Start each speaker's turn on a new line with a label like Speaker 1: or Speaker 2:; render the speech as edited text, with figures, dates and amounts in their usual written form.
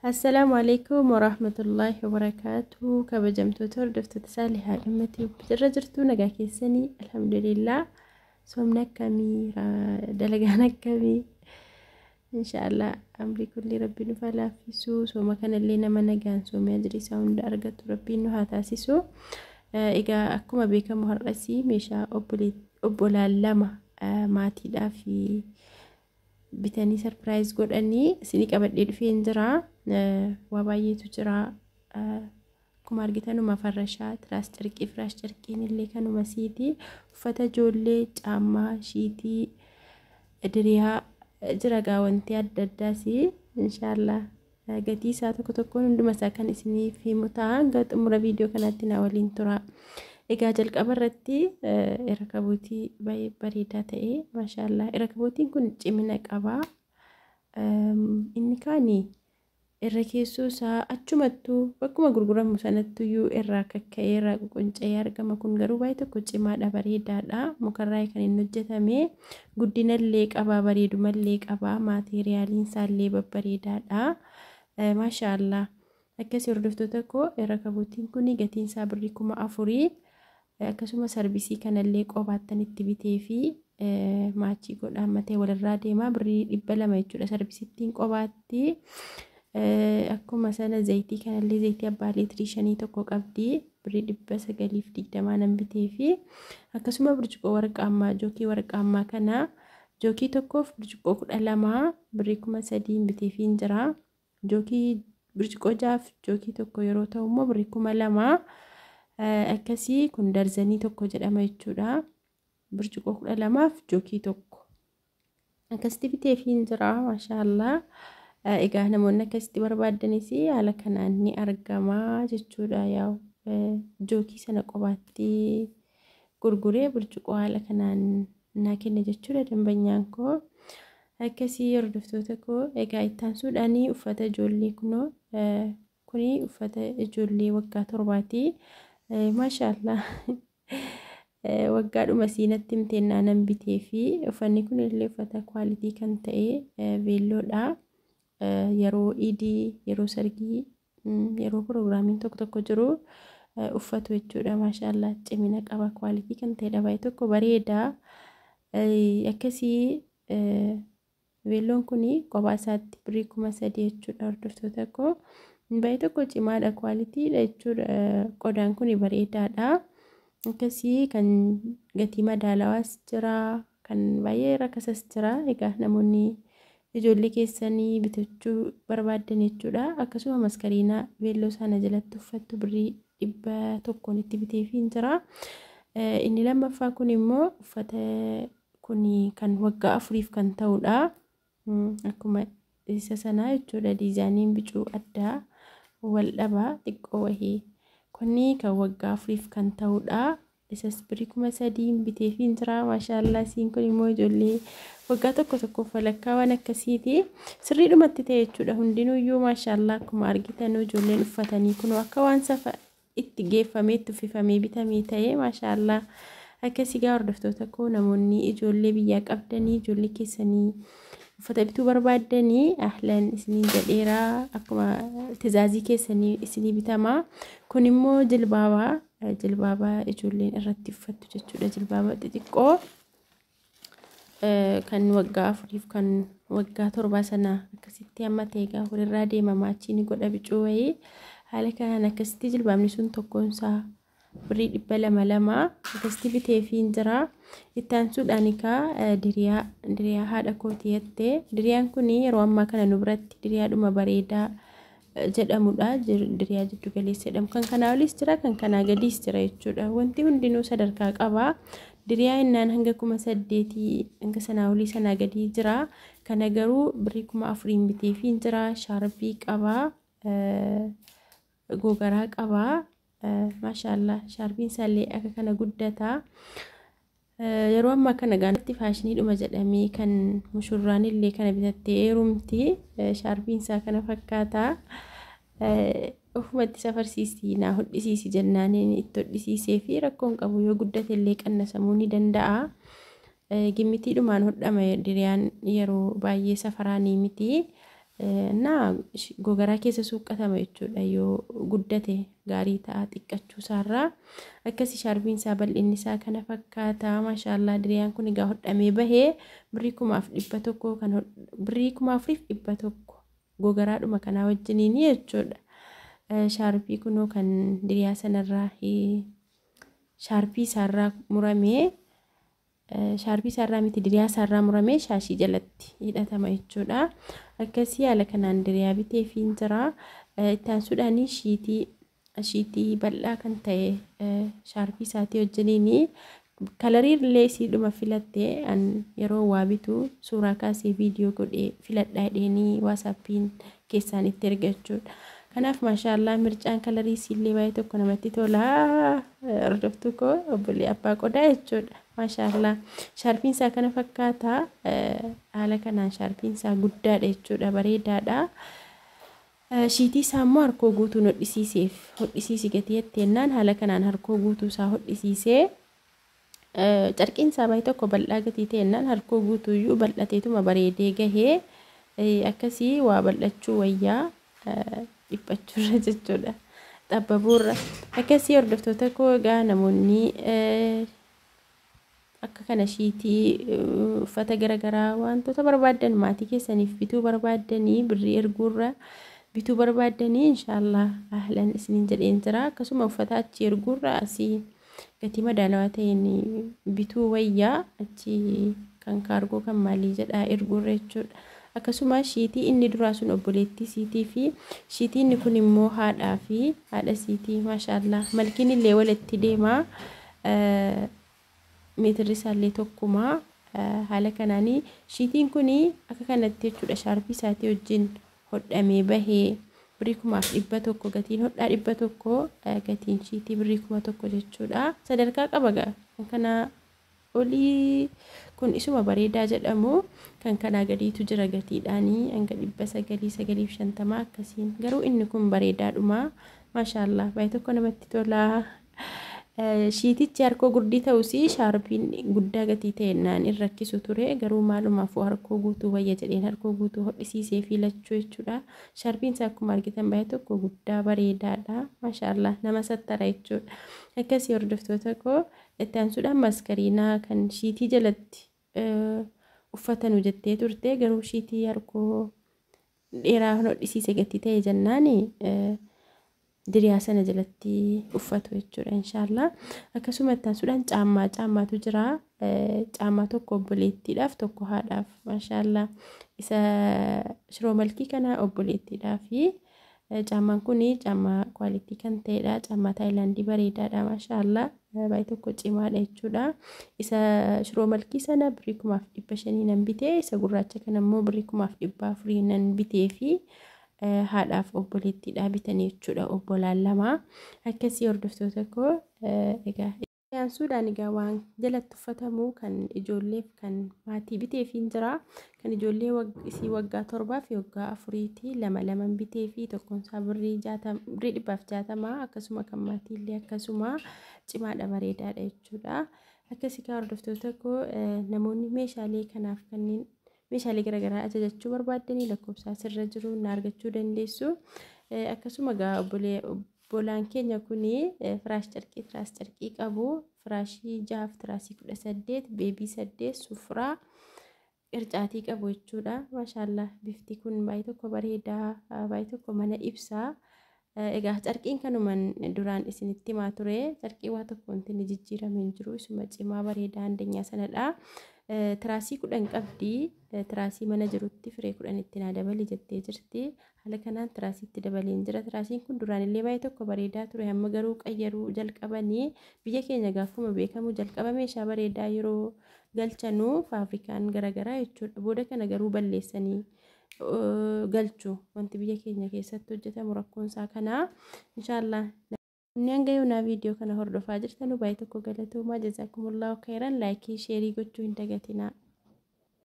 Speaker 1: Assalaamu alaikum warahmatullaahi wabarakaatu. Kabajamtoota hordoftoota Saalihaa Dhimmatti irra jirtu, nagaa keessanii? Alhamdulillah. Soomni akkamii? Dalagaan akkamii? Inshaallah, amrii kulli rabbi nuuf haa laaffisu. Sooma kanallee nama nagaan soomee ajrii isaa hunda argatu rabbiin nu haa taasisu. Egaa akkuma beekamu har'asii meeshaa obbolaan lama maatiidhaa fi bitanii surprise godhanii isinii qabadhee dhufeen jira. Waa baay'eetu jira. Akkuma argitanuma farrashaa, tiraas carqii, firaash carqiin illee kanuma siiti. Uffata ijoollee, caammaa, shiitii, diriyaa jira gaa, wanti adda addaas inshaallah gatii isaa tokko tokkoon hunduma isaa kan isiniif himu ta'a. Hanga xumura viidiyoo kanaatti na waliin tura. Egaa jalqaba irratti rakabuutii baay'ee bareedaa ta'e, maashaallah. Rakabuutiin kun cimina qaba. Inni kaani irra keessoo isaa achumattuu bakkuma gurguramu sanattuyyuu irraa kakka'ee, irraa qunca'ee argama. Kun garuu baay'ee tokko cimaadha, bareedaadha. Mukarraa kan inni hojjetame, guddinallee qaba, bareedumallee qaba, maateeriyaaliin isaallee babbareedaadha. Maashaallah. Akkasii hordoftoota koo, rakabuutiin kun gatiin isaa birrii 4000. Akkasuma sarbisii kanallee qobaattan itti bitee fi maachii godhaa matee walirraa deemaa, birrii 200 jechuudha sarbisittiin qobaatti. Akkuma sana zayitii kanallee, zayitii abbaa liitirii 5 tokko qabdi, birrii 920 nan bitee fi akkasuma burcuqqoo warqaammaa, jookii warqaammaa kana, jookii tokkoof burcuqqoo 12 birrii 3000 bitee fi jira. Jookii burcuqqoo jaaf jookii tokko yeroo ta'u immoo birrii 2000. Akkasii kun darzanii tokko jedhama jechuudha. Burcuqqoo 12f jookii tokko. Akkasitti bitee fi jira, maashaallah. Egaa namoonni akkasitti barbaadanis haala kanaan ni argama jechuudha. Yaa'u jookii sana qobaatti gurguree burcuqqoo haala kanaan naa kenna jechuudha dambanyaan koo. Akkasii hordoftoota koo, egaa ittaansuudhaan uffata ijoollee kunoo, kuni uffata ijoollee waggaa 7ti. Maashaallah. Waggaadhuma siinatti himteennaa nan bitee fi uffanni kun illee uffata quality kan ta'e veelloodha. Yeroo iidii, yeroo sargii, yeroo piroogiraamiin tokko tokko jiru uffatu jechuudha. Maashaallah, cimina qaba, quality kan ta'edha. Baay'ee tokko bareeda. Akkasii veelloon kun kophaa isaatti birrii 3000 jechuudha, hordoftoota koo. Baay'ee tokko cimaadha, qualitydha jechuudha. Qodaan kun bareedaadha. Akkasii kan gatii madaalawaas jira, kan baay'ee rakasas jira. Egaa namoonni ijoollee keessanii bitachuu barbaaddan jechuudha. Akkasuma maskariinaa veelloo sana jalatti uffattu birrii 100n itti biteefii jira. Inni lammaffaa kun immoo uffata kun kan waggaa 4f kan ta'udha. Akkuma isa sanaa jechuudha. Diizaayiniin bicuu addaa wal dhabaa xiqqoo wahii. Kuni kan waggaa 4f kan ta'udha. Isas birrii 3000 biteefii jira. Maashaallah, isiin kun immoo ijoollee waggaa tokko tokkoof walakkaa waan akkasiiti. Sirriidhumatti ta'e jechuudha. Hundinuyyuu maashaallah, akkuma argitan ijoolleen uffatanii kun akka waan safa itti geeffamee, itti uffifamee bitamee ta'e, maashaallah. Akkasii gaa hordoftoota koo, namoonni ijoollee biyyaa qabdanii ijoollee keessanii uffata bituu barbaaddanii, ahlan isiniin jedheera, akkuma tizaazii keessanii isinii bitama. Kun immoo jilbaabaa, jilbaabaa ijoolleen irratti uffattu jechuudha. Jilbaaba xixiqqoo kan waggaa 4f kan waggaa 7 sana akkasitti amma ta'e egaa walirraa deema, maachii ni godha bicuu wayii. Haala kanaan akkasitti jilbaabni sun tokkoonsaa birrii 200 lama akkasitti biteefii jira. Itti aansuudhaan egaa diriyaa, diriyaa haadha kooti jettee. Diriyaan kun yeroo ammaa kana nu biratti diriyaadhuma bareedaa jedhamudha. Diriyaa jiddu galeessa jedhamu. Kan kanaa olis jira, kan kanaa gadiis jira jechuudha. Wanti hundinuu sadarkaa qaba. Diriyaa innaan hanga 8000 hanga sanaa olii sanaa gadii jira. Kana garuu birrii 4000n biteefii jira. Shaarbii qaba. Gogaraa qaba. Maashaallah, shaarbiin isaallee akka kana guddata. Yeroo ammaa kana gaanatti faashiniidhuma jedhamee kan mushurraan illee kana bitattee heerumti. Shaarbiin isaa kana fakkaata. Ofumatti safarsiisii naa hodhisiisi jennaan itti hodhisiisee fi rakkoon qabu, yoo guddate illee qannasamuu ni danda'a. Gimmitiidhumaan hodhama diriyaan, yeroo baay'ee safaraanii miti. እና gogaraa keessa suuqqatama jechuudha. Yoo guddate gaarii ta'a xiqqachuu isaarraa. Akkasii shaarbiin isaa bal'inni isaa kana fakkaata. Maashaallaa, diriyaan kun egaa hodhamee bahee birrii 1100, kan birrii 4100 gogaraadhuma kanaa wajjiniin jechuudha. Shaarbii kunoo kan diriyaa sanarraa, shaarbii isaarraa muramee, shaarbii isaarraa miti, diriyaa isaarraa muramee shaashii jalatti hidhatama jechuudha. Akkasii haala kanaan diriyaa biteefiin jira. Itti aansuudhaan shiitii bal'aa kan ta'e shaarbii isaatii wajjiniin, kalarii illee isiidhuma filattee. An yeroo waa bitu suuraa kaasee viidiyoo godhee filadhaa jedheenii WhatsAppiin keessaan itti erga jechuudha. Kanaaf maashaallaa, mircaan kalarii isiillee baay'ee tokko namatti tola. Hordoftuu koo, obbolee abbaa qodaa jechuudha. Maashaallaa, shaarbiin isaa kana fakkaata. Haala kanaan shaarbiin isaa guddaadha jechuudha, bareedaadha. Shiitii isaa immoo harkoo guutuun hodhisiiseef. Hodhisiisi gatii jetteenaan haala kanaan harkoo guutuu isaa hodhisiisee, carqiin isaa baay'ee tokko bal'aa gatii ta'ennaan harkoo guutuuyyuu bal'ateetuma bareedee gahee. Akkasii waa bal'achuu wayyaa dhiphachuurra jechuudha. Xabbabuurra. Akkasii hordoftoota koo, egaa namoonni akka kana shiitii, uffata garaagaraa, wantoota barbaaddan maatii keessaniif bituu barbaaddanii, birrii erguurra bituu barbaaddanii, inshaallah ahlan isiniin jedheen jira. Akkasuma uffata achi erguurra asii gatii madaalawaa ta'een bituu wayyaa, achi kan kaargoo kan maalii jedhaa erguurra jechuudha. Akkasuma shiitii inni duraa sun obboleettii siitii fi shiitii inni kun immoo haadhaa fi haadha siitii. Maashaallaa, malkiin illee walitti deema. Meetirri isaallee tokkuma. Haala kanaanii shiitiin kun akka kanatti jechuudha, shaarbii isaatii wajjin hodhamee bahee birrii 1100. Gatiin hodhaa 100, gatiin shiitii birrii 1000 jechuudha. Sadarkaa qaba gaa, kan kana olii kun isuma bareedaa jedhamu, kan kanaa gadiitu jira gatiidhaanii hanga 900, 950 akkasiin. Garuu inni kun bareedaadhuma. Maashaallaa, baay'ee tokko namatti tola. Shiitichi harkoo gurdii ta'us shaarbiin guddaa gatii ta'e naan in rakkisu ture, garuu maalumaafuu harkoo guutuu wayya jedheen harkoo guutuu hodhisiisee filachuu jechuudha. Shaarbiin isaa akkuma argitan baay'ee tokko guddaa bareedaadha. Maashaallaa, nama sattara jechuudha. Akkasii hordoftoota koo, itti aansuudhaan maskariinaa kan shiitii jalatti uffatanu jettee turte, garuu shiitii harkoo dheeraa hodhisiise gatii ta'e jennaan diriyaa sana jalatti uffatu jechuudha, inshaallah. Akkasuma itti aansuudhaan caammaatu jira. Caammaa tokko obboleettiidhaaf, tokko haadhaaf. Maashaallaa, isa shiroo malkii kana obboleettiidhaaf. Caammaan kun caammaa quality kan ta'edha. Caammaa Taayilaandii bareedaadha. Maashaallaa, baay'ee tokko cimaadha jechuudha. Isa shiroo malkii sana birrii 1500 nan bitee, isa gurraacha kana immoo birrii 1400 nan bitee fi haadhaaf obboleettiidhaa bitanii jechuudha, obbolaan lama. Akkasii hordoftoota koo, egaa aansuudhaan egaa waan jalatti uffatamu kan ijoolleef kan maatii biteefiin jira. Kan ijoollee isii waggaa 7 fi waggaa 4ti lama laman bitee fi tokkoon isaa birrii 160, akkasuma kan maatii illee akkasuma cimaadha, bareedaadha jechuudha. Akkasii kaa hordoftoota koo, namoonni meeshaalee kanaaf kanneen meeshaalee garaagaraa ajajachuu barbaaddanii lakkoofsa asirra jiru na argachuu dandeessu. Akkasuma egaa obbolaan keenya kun firaash carqii, tiraas carqii qabu, firaashii 6f tiraasii 18, baby 8, sufuraa qircaatii qabu jechuudha. Maashaallaa, bifti kun baay'ee tokko bareedaa, baay'ee tokko mana ibsaa. Egaa carqiin kanuman duraan isinitti himaa ture. Carqii waa tokko wanti inni jijjiirame hin jiru, isuma cimaa bareedaa andanyaa sanadha. Tiraasii 10 qabdi. Tiraasii mana jirutti firee 10 itti naa dabali jettee jirti. Haala kanaan tiraasiitti dabaleen jira. Tiraasiin kun duraan illee baay'ee tokko bareedaa ture. Amma garuu qayyaruu jalqabanii. Biyya keenya gaafuma beekamu jalqaba meeshaa bareedaa yeroo galchanuu faabrikaan garaagaraa jechuudha. Booda kana garuu balleessanii galchu. Wanti biyya keenya keessatti hojjetamu rakkoon isaa kana. Inshaallah. Inni hanga yoonaa viidiyoo kana hordofaa jirtan baay'ee tokko galatoomaa. Jazaakumullahu khairan. Like, share gochuu hin dagatinaa.